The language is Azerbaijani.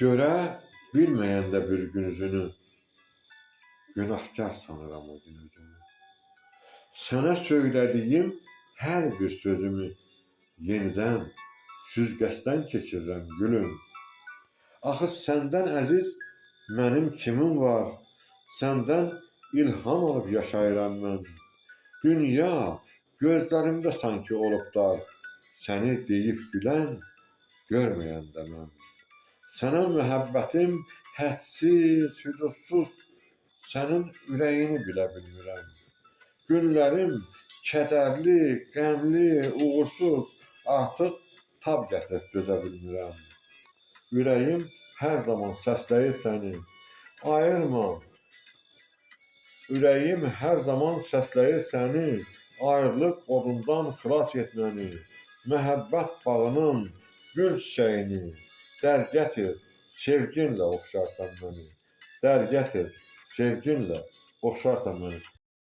Görə bilməyəndə bir gün üzünü, günahkar sanıram o gün özümü. Sənə söylədiyim hər bir sözümü yenidən süzgəcdən keçirirəm gülüm. Axı səndən əziz mənim kimim var? Səndən ilham alıb yaşayıram mən. Dünya gözlərimdə sanki olub dar. Səni deyib gülən görməyəndə mən. Sənə məhəbbətim hədsiz, hüdudsuz. Sənin ürəyini bilə bilmirəm. Günlərim kədərli, qəmli, uğursuz, artıq tab gətirib dözə bilmirəm. Ürəyim hər zaman səsləyir səni. Ayırma. Ürəyim hər zaman səsləyir səni. Ayrılıq odundan xilas et məni. Məhəbbət bağının gül çiçəyini dər gətir, sevginlə oxşarsan məni. Dər gətir, sevginlə oxşarsan məni.